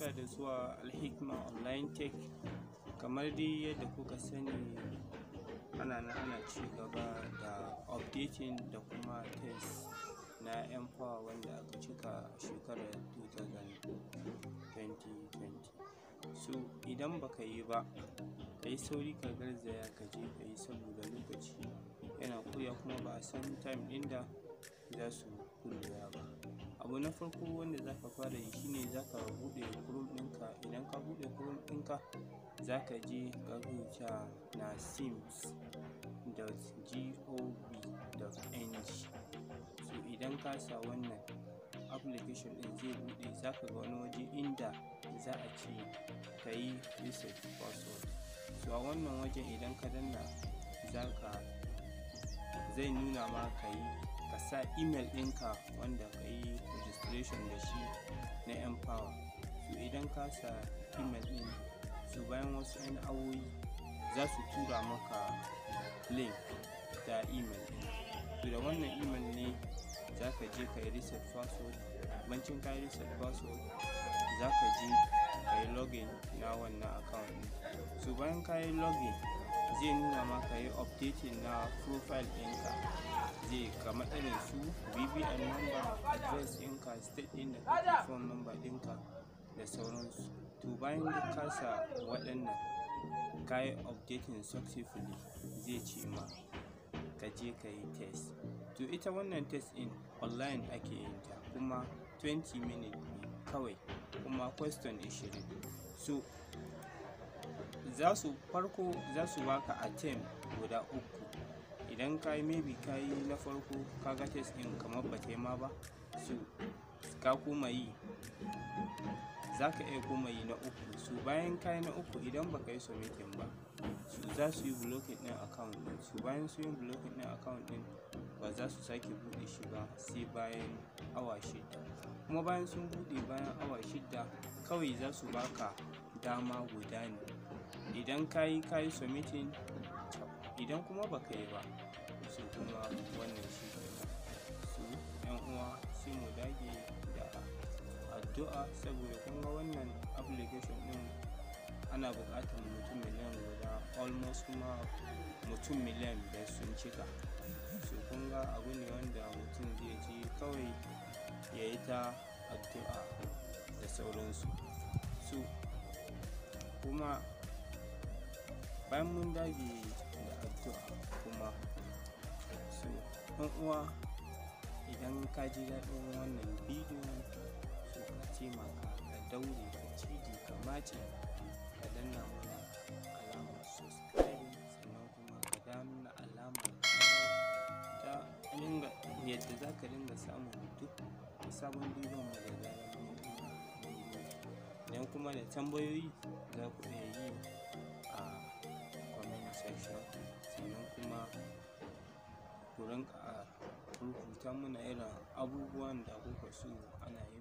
Barka da zuwa Alhikma Online Tech. Kamar dai yadda kuka sani, ana nan ana ci gaba da updating da kuma test na N-Power wanda aka cika a shekarar 2020. So idan baka yi ba, ka yi sauri ka garzaya ka je ka yi, saboda lokaci yana ƙurewa kuma ba a san time ɗin da za su kullewa ba. Abu na farko wanda za ka fara yi shine za ka buɗe Chrome ɗinka. Idan ka buɗe Chrome ɗinka, za ka je ka rubuta nasims.gov.ng. So idan ka sa wannan application ɗin, zai buɗe. Za ka ga wani waje inda za a ce ka yi reset password. So a wannan wajen idan ka danna, za ka zai nuna ma ka yi ka sa email ɗinka wanda ka yi registration da shi na N-Power. So idan ka sa email ɗin, so bayan wasu 'yan awowi za su tura maka link ta email ɗin. To da wannan email ne za ka je ka yi reset password. Bancin ka yi reset password, za ka je ka yi login na wannan account ɗin. So bayan ka yi login, zai nuna maka yi updating na profile ɗinka, zai kama irin su BVN number, address ɗinka, state ɗin da kake, phone number ɗinka da sauransu. To bayan duk ka sa waɗannan, ka yi updating successfully, zai ce ma ka je ka yi test. To ita wannan test ɗin online ake yin ta, kuma 20 minutes ne kawai, kuma question 20. So za su farko za su baka attempt guda uku. Idan ka yi, maybe ka yi na farko, ka ga test ɗin kamar ba ta yi ma ba, so ka koma yi, za ka iya koma yi na uku. So bayan ka yi na uku, idan baka yi submitting ba, so za su yi blocking ɗin account ɗin. So bayan su yi blocking ɗin account ɗin, ba za su sake buɗe shi ba sai bayan awa 6. Kuma bayan sun buɗe, bayan awa 6 kawai za su baka dama guda ne. Idan ka yi, ka yi submitting. Idan kuma baka yi ba, so kuma wannan shi kenan. So yan uwa, sai mu dage da addu'a, saboda kun ga wannan application ɗin ana buƙatar mutum miliyan 1 almost, kuma mutum miliyan 5 sun cika. So kun ga abu ne wanda mutum zai je kawai ya yi ta addu'a da sauransu. So kuma bayan mun dage da addu'a kuma, so ɗan uwa, idan ka ji daɗin wannan bidiyon, so ka taimaka ka daure, ka cije, ka mace, ka danna mana alamar subscribing, sannan kuma ka danna alamar ta dinga yadda za ka dinga samun duk sabon bidiyon mu da zarar mun ɗora. Idan kuma da tambayoyi, za ku iya yi a comment section. Sannan kuma ku rinƙa rubuta mana irin abubuwan da kuka so ana yi.